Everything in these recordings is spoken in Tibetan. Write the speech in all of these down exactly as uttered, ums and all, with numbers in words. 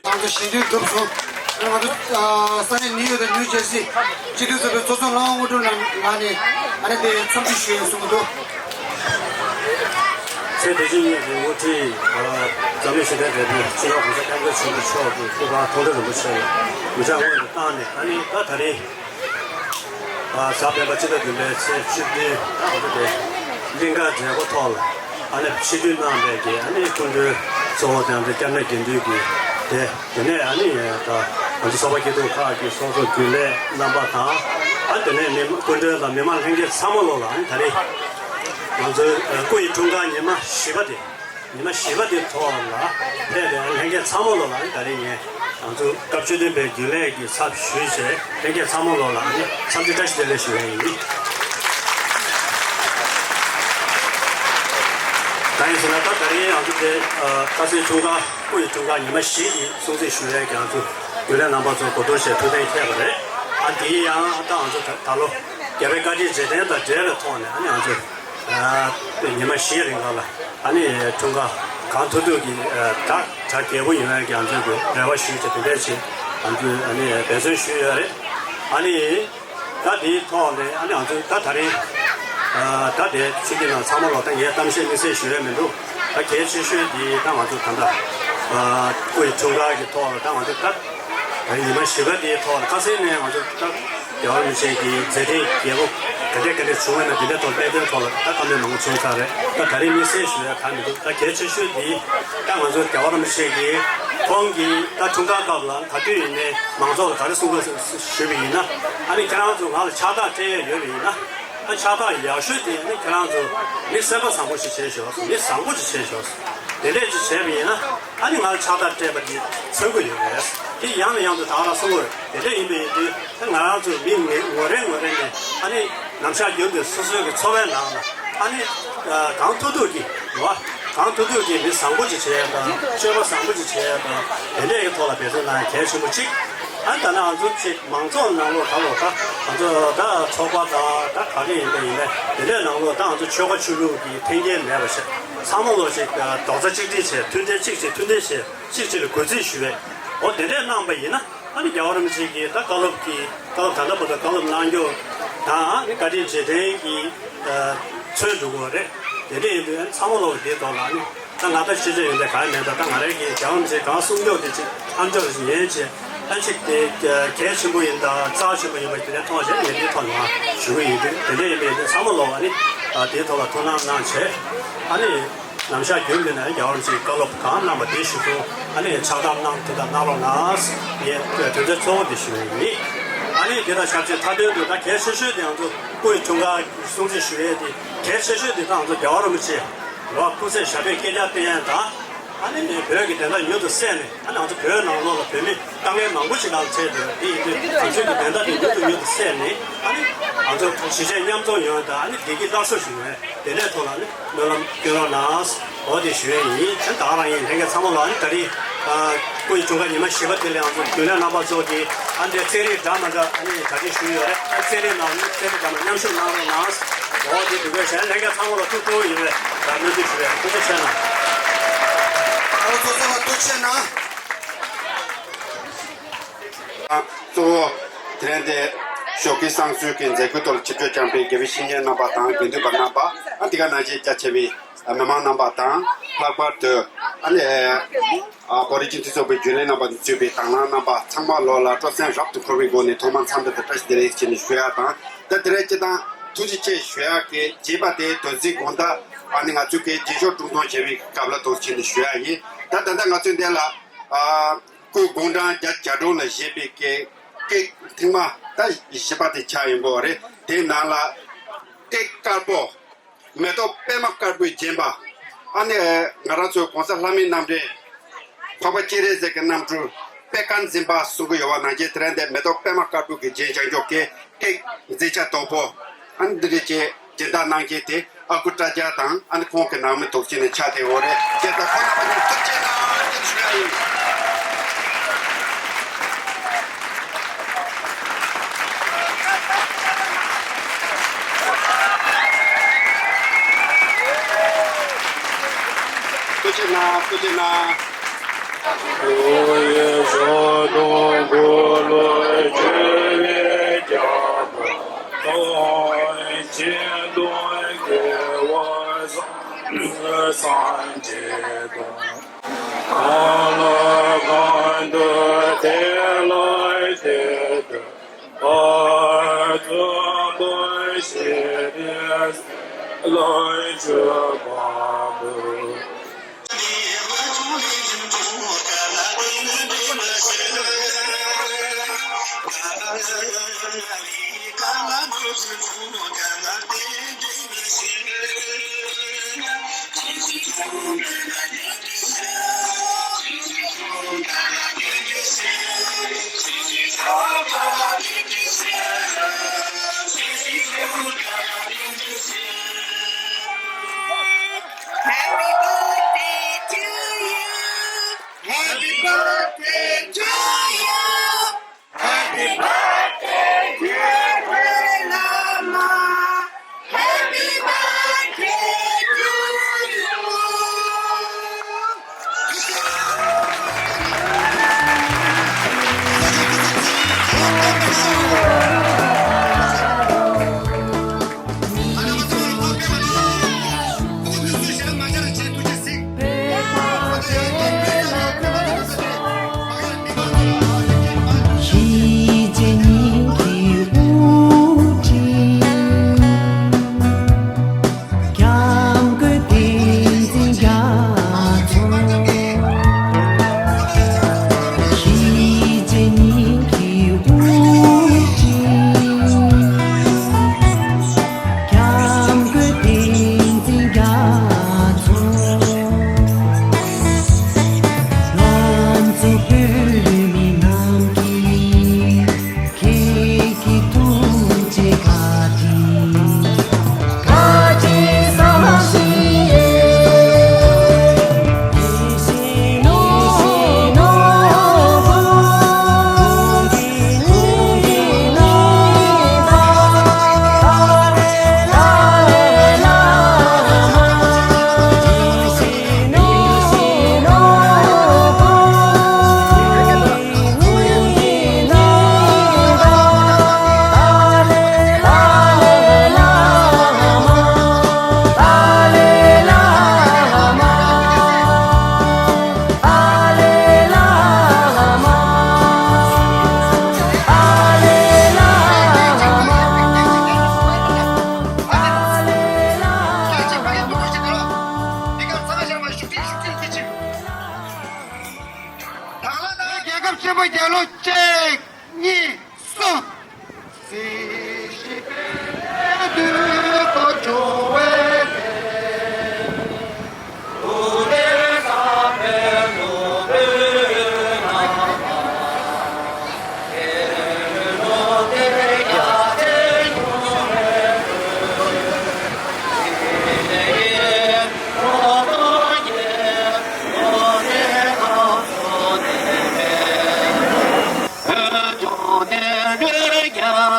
ང་ཚོ་ཞལ་འདོན་གྲུབ་སོང་། ང་ཚོ་ས་གནས་ནིའུ་ཡོག་དང་ནིའུ་ཇར་སི་སྤྱི་འཐུས་ཚོགས་པའི་ཚོགས་གཙོ་ལྷ་དབང་དངོས་གྲུབ་ལགས་ནས་ཨ་ནི་དེ་འཚམས་འདྲི་ཞུ་ཡོད་གསུངས་འདུག་ཚེ་བདེ་ཆེན་གཉིས་ཀྱི་འགོ་ཁྲིད་འཛམ་གླིང་ཞི་བདེའི་དེད་དཔོན་སྤྱི་ནོར་༸གོང་ས་༸སྐྱབས་མགོན་ཆེན་པོ་མཆོག་གི་སྐུ་པར་མཐོང་གྲོལ་རིན་པོ་ཆེ་ལ་གུས་ཕྱག་སྔོན་དུ་བཏང་ནས། ཨ་ནི་ད་ད་རེས་གཟའ་སྤེན་པ་སྤྱི་ཟླ་བདུན་པའི་ཚེས་བཅུ་བདུན་ད་འོ་དེ་གླིང་ག་མཛད་སྒོ་ཐོག་ལ་ཨ་ནི་ཆིབས་བསྒྱུར་གནང་བའི་གི་ཨ་ནི་སྐུ་མགྲོན་གཙོ་བོ་དེ་ཚོ་སྐྱབས་གནས་དགེ་འདུན་གྱི་སྡེ། དེ་ནས་ཨ་ནི་ད་ང་ཚོ་ཚོགས་པ་སྐྱིད་སྡུག་ཁག་གི་ཚོགས་གཙོ་རྒྱུན་ལས་རྣམ་པ་དང་། ཨ་དེ་ནས་མི་སྐུ་མགྲོན་དང་མི་མང་ལྷན་རྒྱས་ཚང་མ་ལོ་ལ་ཨ་ནི་ད་རེས་ང་ཚོའི་སྐུ་ཡི་འཁྲུངས་སྐར་ཉི་མ་བཞི་པ་དེ། ཉི་མ་བཞི་པ་དེའི་ཐོག་ལ་ཕེབས་པའི་ལྷན་རྒྱས་ཚང་མ་ལོ་ལ་ཨ་ནི་ད་རེས་ངས་ང་ཚོ་སྐབས་བཅུ་བདུན་པའི་རྒྱུན་ལས་ཀྱི་ཚབ་ཞུས་བྱས་ལྷན་རྒྱས་ཚང་མ་ལོ་ལ་ཨ་ནི་འཚམས་འདྲི་བཀྲ་ཤིས་བདེ་ལེགས་ཞུ་ཡ་ཡིན། ད་ཡིན་ཟེར་ན་ད་ད་རེས་ང་ཚོ་དེ་ཁ་སའི་འཁྲུངས་སྐར་སྐུ་ཡི་འཁྲུངས་སྐར་ཉི་མ་བཞི་ཡི་སྲུང་བརྩི་ཞུ་ཡས་ཀྱི་ང་ཚོ་རྒྱུན་ལས་རྣམ་པ་ཚོ་གོ་བསྡུར་བྱས་ཐུགས་གཏན་འཁེལ་བ་རེད། ཨ་དེ་ཡང་ད་ང་ཚོ་ད་ད་ལོ་རྒྱལ་བའི་བཀའ་དྲིན་རྗེས་དྲན་དང་འབྲེལ་བའི་ཐོག་ནས་ཨ་ནི་ང་ཚོ་ཉི་མ་བཞིའི་རིང་ལ་ཨ་ནི་འཁྲུངས་སྐར་གང་ཐུབ་ཐུབ་ཀྱིས་ད་གྲ་རྒྱས་པོ་ཡོང་ཡག་གི་ང་ཚོས་ཀྱི་རེ་བ་ཞུས་བྱས་དེ་འདྲས་ཅིག་ང་ཚོས་ཨ་ནི་འབད་བརྩོན་ཞུས་ཡོད་རེད། ཨ་ནི་ད་དེའི་ཐོག་ནས་ཨ་ནི་ང་ཚོས་ད་ད་རིང་ད་དེ་ཕྱི་རྒྱལ་ནང་ཚང་མ་ལོ་ད་ངས་གཏམ་བཤད་དམིགས་བསལ་ཞུ་ཡས་མི་འདུག་ད་གལ་ཆེ་ཤོས་དེ་ད་ང་ཚོ་ད་ལྟ་སྐུ་ཡི་འཁྲུངས་སྐར་གྱི་ཐོག་ལ་ད་ང་ཚོ་ད་ད་ཉི་མ་བཞི་པ་དེའི་ཐོག་ལ་ཁ་སང་ནས་ང་ཚོ་ད་རྒྱལ་བ་རིན་པོ་ཆེ་གི་མཛད་འཕྲིན་རྒྱས་པོ་ག་འདྲས་ག་འདྲས་བྱུང་བ་ན་དེ་འདྲས་ཐོག་གནད་དོན་ཐོག་ལ་ད་བཀའ་མོལ་མང་པོ་བྱུང་ཚར་རེད། ད་ད་རིང་དམིགས་བསལ་ཞུ་ཡ་གང་མི་འདུག་ད་གལ་ཆེ་ཤོས་འདི་ད་ང་ཚོ་རྒྱལ་བ་རིན་པོ་ཆེ་གི་ཁོང་གི་ད་འཁྲུངས་སྐར་སྐབས་ལ་ག་དུས་ཡིན་ནའི་མང་ཚོགས་ལ་ག་རེ་གསུང་གི་ཞུས་པ་ཡིན་ན། ཨ་ནི་ཁྱེད་རང་ཚོ་ང་ལ་ཕྱག་རྟགས་སྤྲད་ཡ་ཡོད་པ་ཡིན་ན། ཨ་ཕྱག་རྟགས་ཡག་ཤོས་དེ་ནི་ཁྱེད་རང་ཚོ་མི་སེམས་པ་བཟང་པོ་ཞིག་བྱས་ཤོག་མི་བཟང་པོ་ཞིག་བྱས་ཤོག་དེ་འདྲས་ཅིག་བྱས་པ་ཡིན་ན། ཨ་ནི་ང་ལ་ཕྱག་རྟགས་སྤྲད་པ་དེ་ཚོད་དགོས་ཡོད་རེད། དེ་ཡང་ནས་ཡང་དུ་ད་ག་རང་གསུང་གི་རེད། དེ་འདྲ་ཡིན་པ་ཡིན་དུས་ད་ང་རང་ཚོ་མི་ངོ་རེ་ངོ་རེ་ནས་ཨ་ནི་ནམ་ཞག་རྒྱུན་དུ་སོ་སོའི་གི་འཚོ་བའི་ནང་ལ་ཨ་ནི་གང་ཐུབ་ཐུབ་ཀྱིས་རེད་བ། གང་ཐུབ་ཐུབ་ཀྱིས་མི་བཟང་པོ་ཅིག་བྱེད་ཡ་དང་སྤྱོད་པ་བཟང་པོ་ཅིག་བྱེད་ཡ་དང་དེ་འདྲས་ཀྱི་ཐོག་ལ་འབད་བརྩོན་གནང་ཡ་གལ་ཆེན་པོ་གཅིག་ཨ་ནི་ད་ནང་ང་ཚོ་ཅིག་མང་ཚོགས་ནང་ལོགས་ད་ལོ་ད་ང་ཚོ་ད་ཚོགས་པ་དང་ད་ག་གེ་ཡིན་པ་ཡིན་ནའི་དེ་འདྲས་ནང་ལོགས་ད་ང་ཚོ་ཆོལ་ཁ་ཆོས་ལུགས་ཀྱི་འཐེན་འཁྱེར་མེད་པ་བྱས་ཚང་མ་ལོ་ཅིག་རྡོག་རྩ་གཅིག་སྒྲིལ་བྱས་མཐུན་སྒྲིལ་གཅིག་བྱས་མཐུན་སྒྲིལ་བྱས་གཅིག་གཅིག་ལ་གུས་བརྩི་ཞུ་བས། འོ་དེ་འདྲས་གནང་པ་ཡིན་ན་ཨ་ནི་རྒྱལ་བ་རིན་པོ་ཆེ་གིས་ད་བཀའ་སློབ་ཀྱི་བཀའ་སློབ་ད་ལྟ་བར་དུ་བཀའ་སློབ་གནང་རྒྱུ་དང་ཨ་ནི་བཀའ་དྲིན་རྗེས་དྲན་གྱི་ཚོད་འདུག་གོ་རེད། དེ་འདྲས་ཡིན་དུས་ཨ་ནི་ཚང་མ་ལོ་དེའི་ཐོག་ལ་ཨ་ནི། ད་ང་ད་ཤེས་ཚད་ཡོད་པའི་གང་མེད། ད་ད་ང་རང་གིས་རྒྱལ་བ་རིན་པོ་ཆེ་གང་གསུང་རྒྱུ་དེ་ཅིག་ཨམ་ཅོག་ལ་ཉན་བྱས་ཨ་ཅིག་དེ་གལ་ཆེན་པོ་ཡིན་དང་རྩ་ཆེན་པོ་ཡིན་པ་དེ་འདྲ་མཐོང་བྱས་ངས་དེའི་ཐོག་ནས་ཞུ་གི་ཡིན་དུས་དེ་འདྲ་ཡིན་པའི་དེ་ཚང་མ་ལོ་ཨ་ནི་དེའི་ཐོག་ལ་ཐུགས་སྣང་གནང་བྱས་ཨ་ནི་ནམ་ཞག་རྒྱུན་མིན་ན་རྒྱལ་བ་རིན་པོ་ཆེས་བཀའ་སློབ་གང་གནང་པ་དེ་ཞུ་དུས་ཨ་ནི་ཕྱག་རྟགས་གནང་དེ་དག་གནང་རོགས་གནང་ངས་དོན་ཚན་གཙོ་བོ་དེ་ཞུ་གི་ཡིན། ཨ་ནི་དེ་དང་ཆབས་ཅིག་མཐའ་དོན་དུ་ད་གལ་ཆེ་ཤོས་དེ་ང་ཚོ་སྐུ་ཡི་འཁྲུངས་སྐར་སྲུང་བརྩི་ཞུ་ཡས་དེ་གལ་ཆེ་ཤོས་དེ་ད་ང་ཚོ་རྒྱལ་བ་རིན་པོ་ཆེ། རོགས་སྐུ་ཚེ་ཞབས་པད་བསྐལ་བརྒྱར་བརྟན་ཡ་དང་། ཨ་ནི་ནི་བོད་ཀྱི་བདེན་མཐའ་མྱུར་དུ་གསལ་ནས་ཨ་ནི་ང་ཚོ་བོད་ནང་ལོགས་ལ་བོད་མི་ དཀའ་ངལ་མང་པོ་ཞིག་ནང་འཕྲད་འདུག་དེ་ཡིན་དུས་ང་ཚོས་ཀྱི་བདེན་མཐའ་དེ་མྱུར་དུ་མྱུར་དུ་སེལ་ནས། ཨ་ནི་ང་ཚོ་གཞིས་བྱེས་མཉམ་འཛོམས་ཡོང་ཡ་དང་། ཨ་ནི་བདེ་སྐྱིད་སླར་གསོ་ཞིག་ཡོང་ཡ་དེ་འདྲའི་ཐོག་ལ་ནི་སྨོན་ལམ་སྐྱོན་རོགས་གནང་། འོ་དེ་ཞུ་ཡ་ཡིན། ད་ག་རང་ཡིན། ལྷན་རྒྱས་ཚང་མ་ལ་ཨ་ནི་ད་རེས་ཨ་སྐུ་ཡི་འཁྲུངས་སྐར་ཉི་མ་བཞི་པ་དེ་ལ་ཡང་རྒྱུན་ལས་རྣམ་པ་ཚོ་གིས་ཨ་འདྲའི་ཚན་རིག་འདྲ་མ་འདྲ་ཨ་ནི་གྲ་སྒྲིག་ཞུས་ཡོད་རེད། ཚན་རིག་ནང་ནས་ཚན་རིག་འདྲ་མ་མཉམ་ཞུགས་གནང་རོགས་གནང་། འོ་དེ་འདུག་གས། གཞན་ལྷན་རྒྱས་ཚང་མ་ལ་ཐུགས་སྤྲོ་བོ་ཡིན་པས་ད་སྨོན་འདུན་ཞུ་ཡ། ཐུགས་རྗེ་ཆེ་གནང་། ཨོ་ཚོ་ཚང་མ་ཐུགས་རྗེ་གནང་། གཙོ་བོ་དེ་རིང་འདིར་ཞོགས་ཀའི་བསང་གསོལ་གྱི་མཛད་སྒོའི་ཐོག་ལ་ཆིབས་བསྒྱུར་བསྐྱངས་པའི་དགེ་བའི་བཤེས་གཉེན་རྣམ་པ་དང་དགེ་འདུན་པ་རྣམ་པ། ཨ་དེ་ག་ནང་བཞིན་རྒྱ་ཆེ་བའི་མི་མང་རྣམ་པ་དང་། ལྷག་པར་དུ་ཨ་ནི་ཨ་བོད་རིགས་སྤྱི་མཐུན་ཚོགས་པའི་རྒྱུན་ལས་རྣམ་པ་དང་གཙོས་པའི་དང་བླངས་རྣམ་པ་ཚང་མ་ལོ་ལ་སྤྲོ་སེམས་རབ་ཏུ་འཁོལ་བའི་སྒོ་ནས་ཐོག་མར་འཚམས་འདྲི་དང་བཀྲ་ཤིས་བདེ་ལེགས་ཞེས་ནས་ཞུ་ཡ་དང་། ད་དེ་རིང་སྤྱིར་བཏང་ཐུགས་རྗེ་ཆེ་ཞུ་ཡག་གི་རྗེས་མ་དེ་དོན་ཚན་དགོང་དག་ཨ་ནི་ང་ཚོའི་གི་རྗེས་ཕྱོགས་སྒྲུང་གཏམ་བྱེད་པའི་སྐབས་ལ་དོགས་ཟོན་ནས་ཞུ་ཡག་ཡིན། ད་ད་ལྟ་ང་ཚོས་འདི་ལ་ཨ་སྐུའི་དགུང་གྲངས་བརྒྱད་ཅུ་གྱ་དྲུག་ལ་བཞེས་པའི་གི་སྐད་ཐེངས་མ་ད་བཞི་པ་དེ་ཆགས་ཡོང་གི་ཡོད་རེད། དེའི་ནང་ལ་སྐད་དཀར་པོ། མེ་ཏོག་པད་མ་དཀར་པོས་བརྒྱན་པ། ཨ་ནི་ང་རང་ཚོའི་གོང་ས་ལྷ་མིའི་རྣམ་འདྲེན་འཕགས་པ་སྤྱན་རས་གཟིགས་ཀྱི་རྣམ་སྤྲུལ་པད་དཀར་འཛིན་པ་གསུང་གི་ཡོད་པ་ནང་བཞིན། དེ་རིང་འདིར་མེ་ཏོག་པད་མ་དཀར་པོ་གིས་བརྒྱན་བཞག་རྒྱུ་གི་སྐད་མཛེས་ཆ་དོད་པོ། ཨ་ནི་འདི་འདྲ་ཅིག་སྦྱིན་བདག་གནང་མཁན་དེ་ཨ་ཁུ་བཀྲ་རྒྱལ་དང་། ཨ་ནི་ཁོང་གི་ནང་མི་དོགས་ཟོན་ནས་ཆ་དེ་འོ་རེད། བྱས་ཙང་ཁོང་རྣམ་པ་གཉིས་ཐུགས་རྗེ་གནང་ཞེས་ཞུ་ཡ་ཡིན། ཐུགས་རྗེ་གནང་། ཐུགས་རྗེ་གནང་། སྐུ་ཡི་བཟའ་བཏུང་འཁོར་ལོ་བཅུ་པའི་རྒྱ་མཚོ། སྟོང་ཆེན་སྟོང་རྒྱལ་བ་སངས་རྒྱས་དང་། གང་ལ་གང་འདུལ་དེ་ལ་དེ་འདུལ། ཨ་ཙི་པ་ཤེས་རེ་ལ་ཆོས་པ་མོ། Happy birthday to you. Happy birthday to you. Happy birthday, dear Grandma. Happy birthday to you. རྒྱལ་ཁབ་ཆེན་པོ་རྒྱལ་ལོ་གཅིག་གཉིས། གསུམ།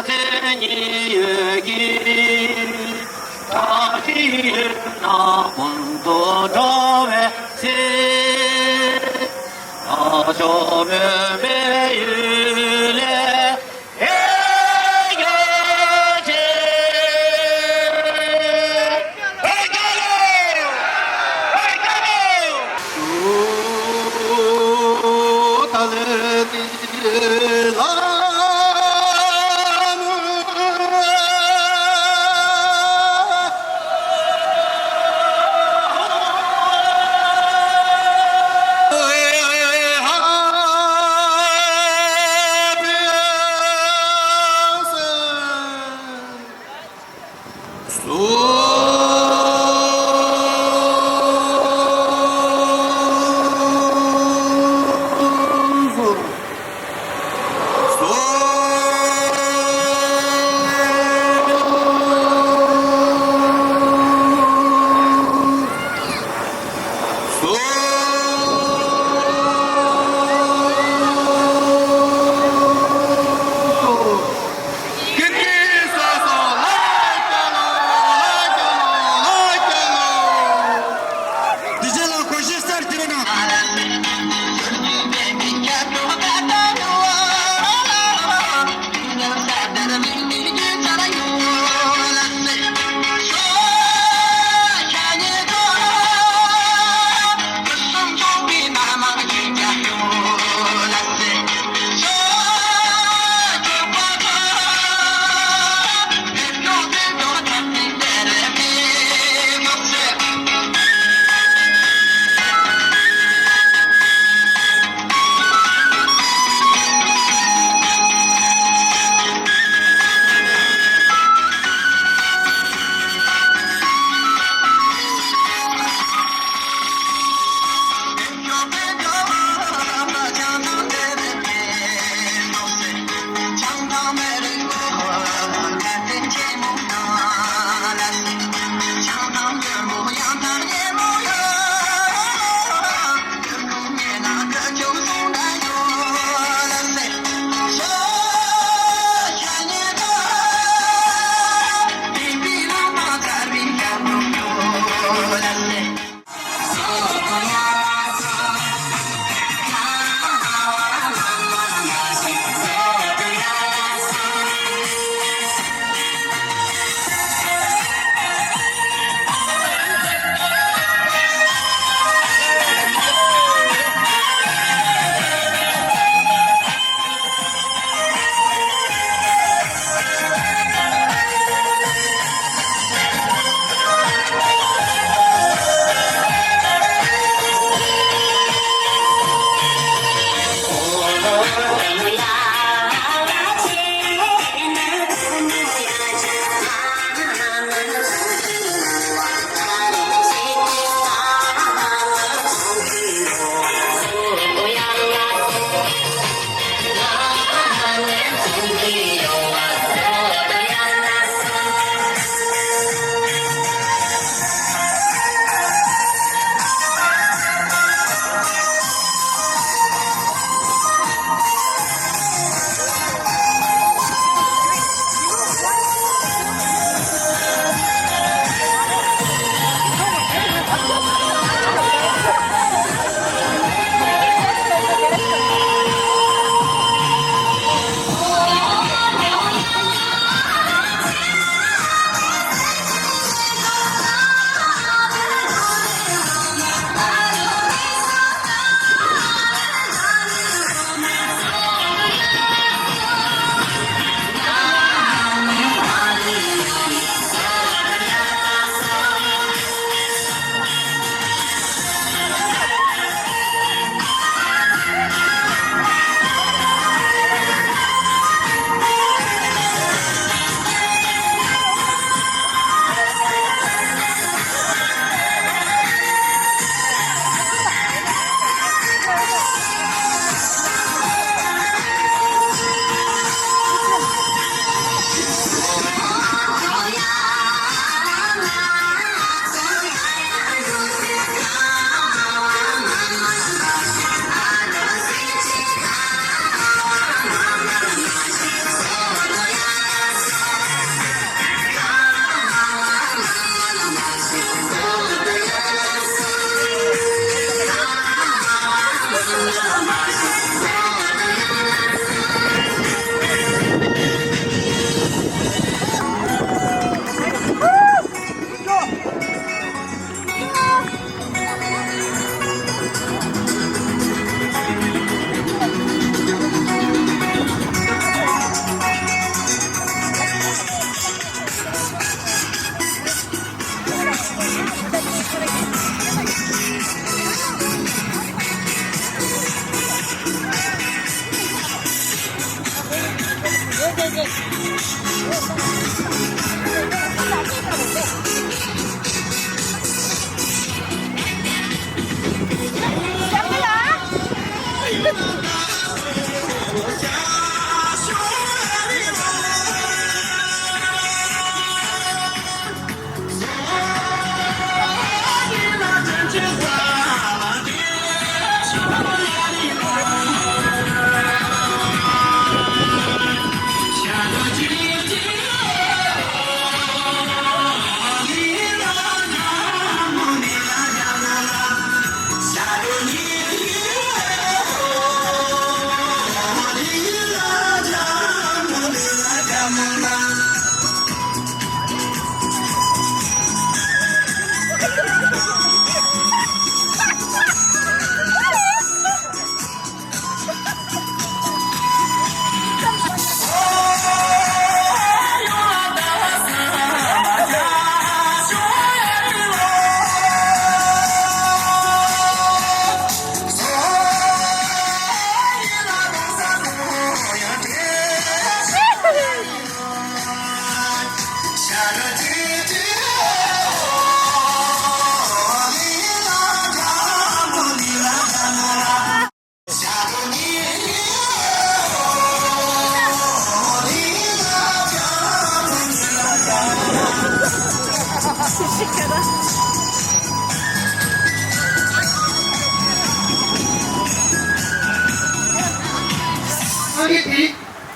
ཚེ་ཉེ་ཡོད་ཀྱི། བཀྲ་ཤིས་ཡོད་ན་ཀུན་ཏུ་འགྲོ་བའི་ཚེ། ལ་ཤོ་མོན་པའི་ཡུལ་ལས། ཨེ་ཡོད་ཅེས། ཨེ་ཀ་ལོ། ཨེ་ཀ་ལོ། ཏ་ལེ་ཏི་ལ།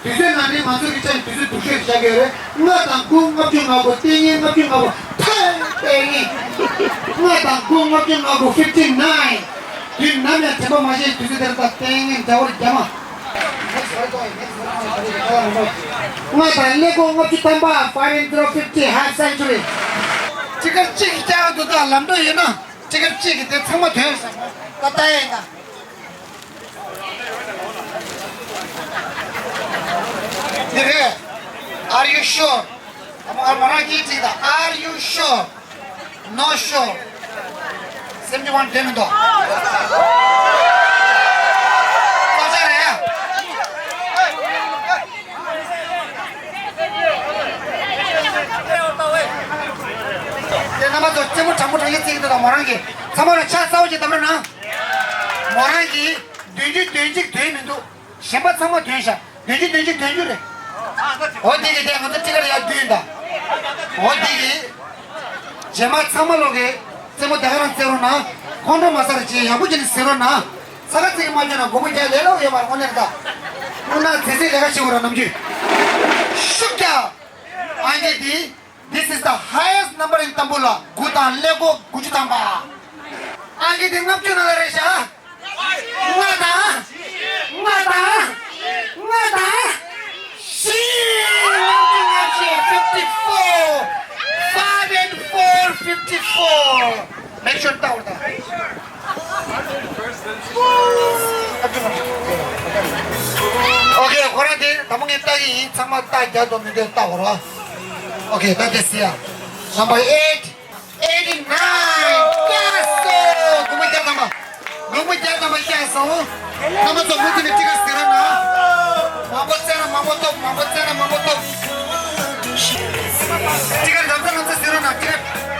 དུས་ཚོད་ནང་ནས་ང་ཚོ་གི་ཆ་དུས་ཚོད་སྡུག་ཤོས་བཞག་གི་ཡོད་རེད། ལྔ་དང་དགུ་ལྔ་བཅུ་ང་དགུ། ལྟས་ངན་ལྔ་བཅུ་ང་དགུ། ཐལ། ལྟས་ངན། ལྔ་དང་དགུ་ལྔ་བཅུ་ང་དགུ། fifty nine། དུས་ནམ་ཡང་དྲན་པ་མ་བརྗེད། དུས་ཚོད་དེར་ད་ལྟས་ངན་འདྲ་བོར་རྒྱ་མ། ལྔ་དང་ཀླད་ཀོར་ལྔ་བཅུ་ཐམ་པ། five in zero fifty half century། ཊི་ཀེཊ་གཅིག་གི་རྒྱ་གར་དུ་ད་ལམ་འགྲོ་ཡོད་ན། ཊི་ཀེཊ་གཅིག་གི་དེ་ཚང་མ་ཐོན་ས་ད་ལྟ་ཡིན་ད། འདི་རེད། Are you sure? ཨ་མ་ཨ་མ་རང་གིས་དྲིས་ད། Are you sure? Not sure. Seventy one དེ་མི་འདུག་ལྟོ་ཆ་རེད་ཡ། དེ་རྣམ་པ་ཚོ་རྩེད་མོ་དྲང་མོ་དྲང་ཡ་རྩེ་གི་འདུག་ད་མོ་རང་གིས་ཚང་མ་ལ་ཕྱག་གསལ་པོ་ཅིག་བཏབ་རོགས་གནང་། མོ་རང་གིས་བདུན་ཅུ་དོན་གཅིག་དོན་མི་འདུག་གཞན་པ་ཚང་མ་དོན་ཤག་བདུན་ཅུ་དོན་གཅིག་དོན་བཅུ་རེད། འོ་འདི་གི་དེ་ང་ཚོ་ཊི་ཀེཊ་ཡར་བསྡུས་ཡིན་ད། འོ་འདི་གི་རྗེས་མ་ཚང་མ་ལོག་གི་རྩེད་མོ་དེ་ག་རང་རྩེ་རོགས་གནང་། ཁོང་ཁྲོ་མ་ཟ་ར་བྱེད། ཡག་པོ་བྱས་ནས་ཟིན་རོགས་གནང་། ས་ཁ་རྩེ་གི་མ་བྱུང་ན་སྒོར་མོ་བརྒྱ་ལས་སླ་པོ་ཡོད་མ་རེད། དངོས་གནས་ད། དངོས་གནས་རྩེད་རྩེད་ལས་ཀ་བྱེད་དགོས་ར་ནམ་རྒྱུན། ཤུགས་རྒྱག་ཨང་ཀི་འདི། This is the highest number in Tambula. དགུ་དང་ཀླད་ཀོར་དགུ་བཅུ་ཐམ་པ། ཨང་ཀི་འདི་ལྔ་བཅུ་ནང་ལ་རེད་ཤག་ལྔ་དང་། ལྔ་དང་། ལྔ་དང་། བཞི། ལྔ་བཅུ་ལྔ་བཅུ། fifty four. Five and four, fifty four. Make sure ལྟ་བར་ད། ཨོ་ཁེ། ཁོ་རང་དེ་དང་པོ་ངས་ལྟ་གི་ཡིན། ཚང་མ་རྟགས་རྒྱག་འདུག་མི་འདུག་ལྟ་བར་བ། ཨོ་ཁེ། ད་དེ་སི་ཡ། Number eight, eighty nine. Yes, sir. སྒོར་མོ་བརྒྱ་ཐམ་པ། སྒོར་མོ་བརྒྱ་ཐམ་པ་བསྐྱལ་སོང་། རྣམ་པ་ཚོ་མུ་མཐུད་ནས་ཊི་ཀེཊ་ཟིན་རོགས་གནང་། མང་པོ་བཙལ་ན་མང་པོ་ཐོབ། མང་པོ་བཙལ་ན་མང་པོ་ཐོབ། ཊི་ཀེཊ་ལམ་སང་ལམ་སང་ཟིན་རོགས་གནང་། ཊི་ཀེཊ་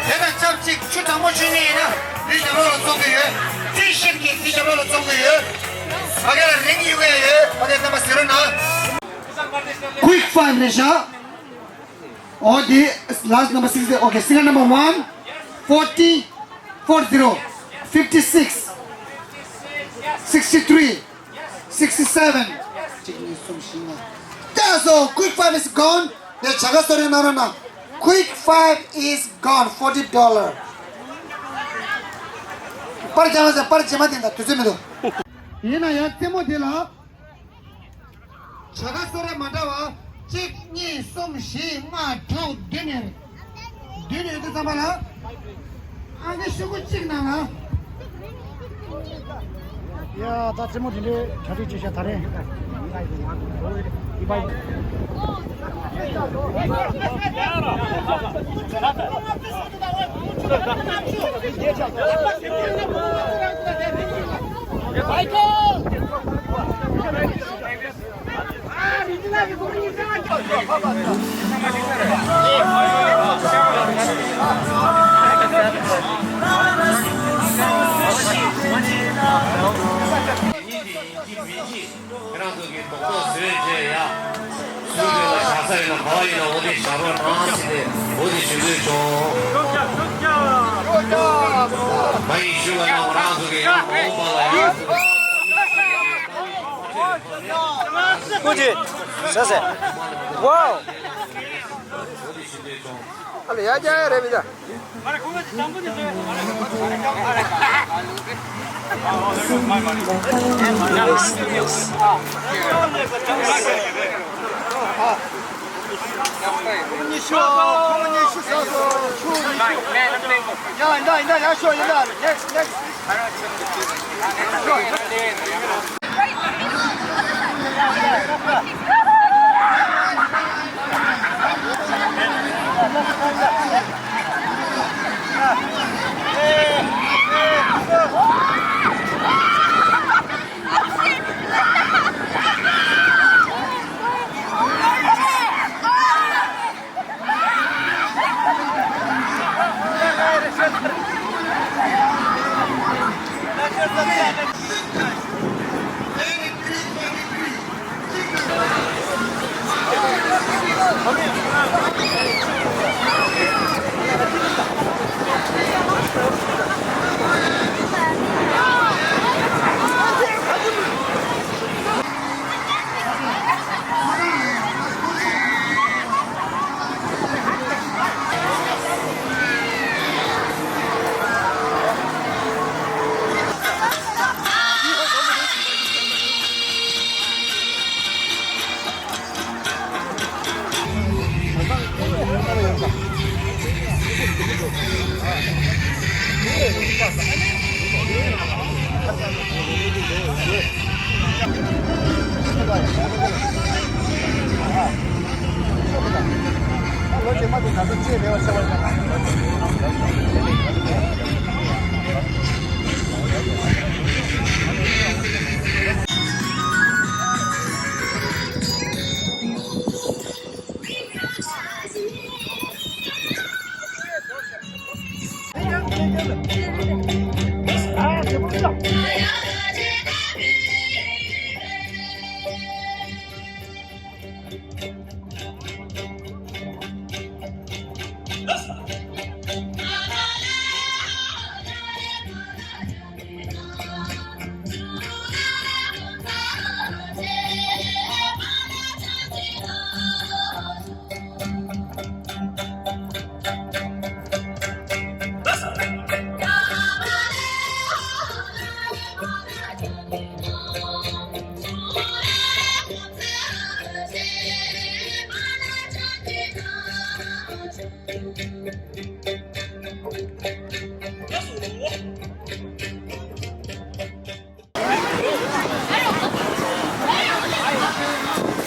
དེ་དང་ཆབས་ཅིག་ཆུ་གྲང་མོ་མཆོད་མཁན་ཡིན་ན་འདི་རྒྱབ་ལོགས་ལ་བཙོང་གི་ཡོད། ཊི་ཤར་གྱི་འདི་རྒྱབ་ལོགས་ལ་བཙོང་གི་ཡོད། ཕ་གི་ལ་རིང་གཡུག་གི་ཡོད། ཕ་གི་རྣམ་པ་ཟིན་རོགས་གནང་། Quick five རེད་ཤག་འོ་དེ་last number six དེ། Okay, single number one, forty, four zero, fifty six, sixty three, sixty seven. གཅིག་གཉིས་གསུམ་བཞི་ལྔ། That's all. Quick five is gone. དེ་བྱ་དགའ་གསོལ་རས་གནང་རོགས་གནང་། Quick five is gone. Forty dollar. པར་རྒྱག་ན་ཟེར། པར་རྗེས་མ་དེ་འདྲ་དུས་ཚོད་མི་འདུག་ཡིན་ན་ཡང་རྩེད་མོ་དེ་ལ། བྱ་དགའ་གསོལ་རས་མ་འདྲ་བ་གཅིག་གཉིས་གསུམ་བཞི་ལྔ་དྲུག་བདུན་ཡོད་རེད། བདུན་ཡོད་དུས་ཙམ་པ་ལ་ཨང་ཀི་ཤོག་གུ་གཅིག་ནང་ལ། ཡ་ད་རྩེད་མོ་དེ་འདྲའི་གྲ་སྒྲིག་བྱས་ཤག་ད་རེས། Michael! ཁྱེད་རང་ཚོ་གིས་རྡོག་རྡོག་བཟོས་བྱས་ཡ། སུ་གི་ལ་ཆགས་ས་ཡིན་ན་ག་བ་ཡིན་ན་འོ་དེ་ཞབས་བྲོ་གནང་ཟེར་ཏེ་འོ་དེ་ཞུ་འདོད་བྱུང་། མ་ཡིན་ཞུ་བ་ན་ང་རང་ཚོ་གི་ཡང་མ་འོངས་པ་ལ་ཡང་། ཀུ་ཅི། ཟེར་ཟེར། ཝའོ། ཨ་ལ་ཡ་རྒྱ་ཡ་རེད་མི་ད།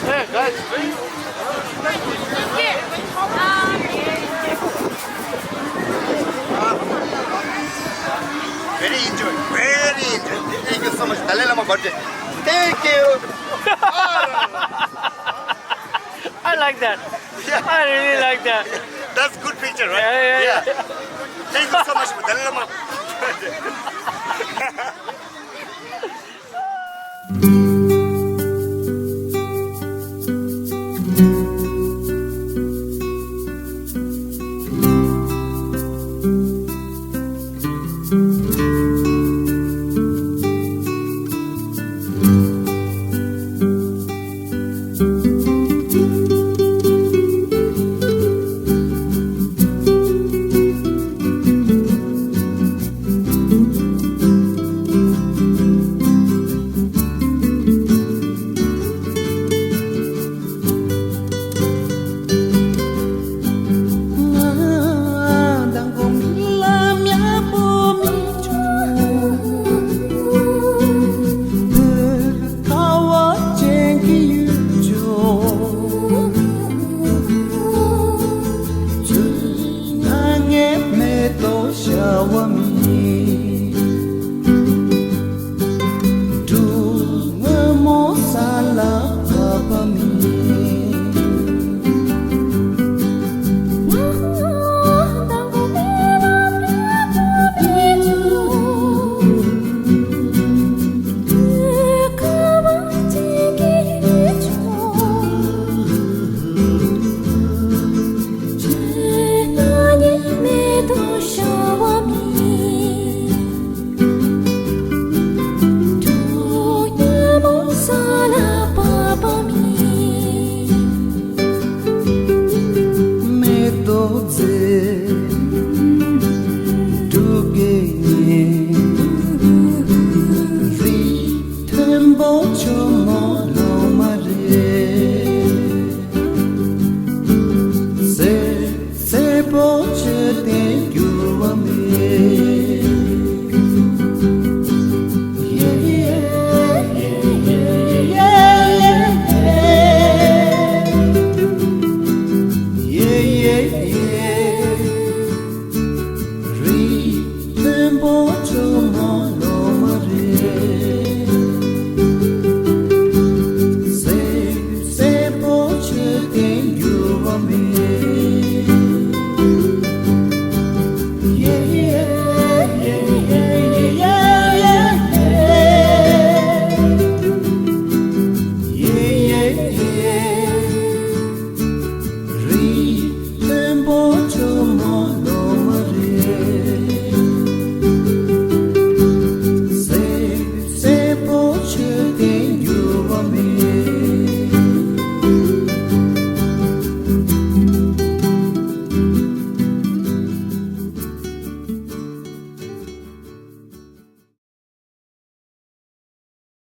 Hey, guys. Very enjoy, very enjoy. Thank you so much. Dalai Lama birthday. Thank you. I like that. Yeah. I really like that. That's good picture, right? Yeah, yeah, yeah. Thank you so much, Dalai Lama.